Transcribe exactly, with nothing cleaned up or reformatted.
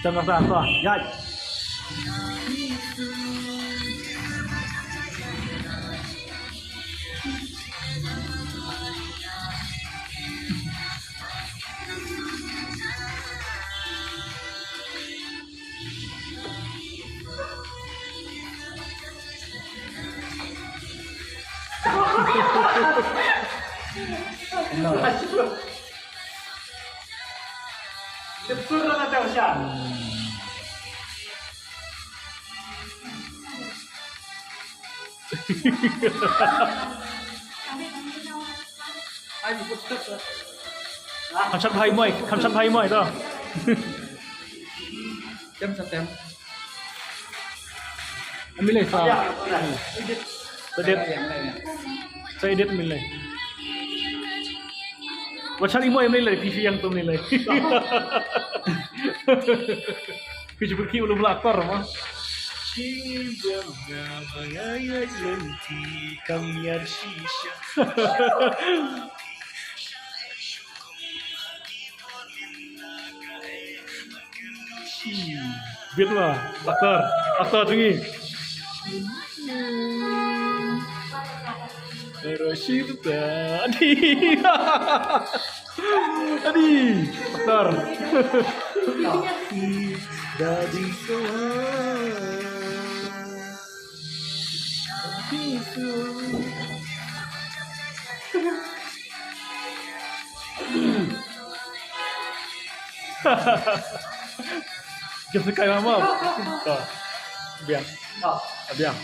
Tang ka sa, sa. Ya. Kham shad bha ïa i moi, kham shad bha ïa i moi to. Tem sa tem. Em, ym lei sa. Sa edit. Sa edit, ym lei. Wat shad i moi, ym lei, phi, phi ïeng to, ym lei. Phi shu kit u lum la aktor mo. Bit ma, aktor, aktor jong ngi. Rashida, adi. Adi, aktor. Dadi kawan. Jom sa kai mama. To. Biang. Biang.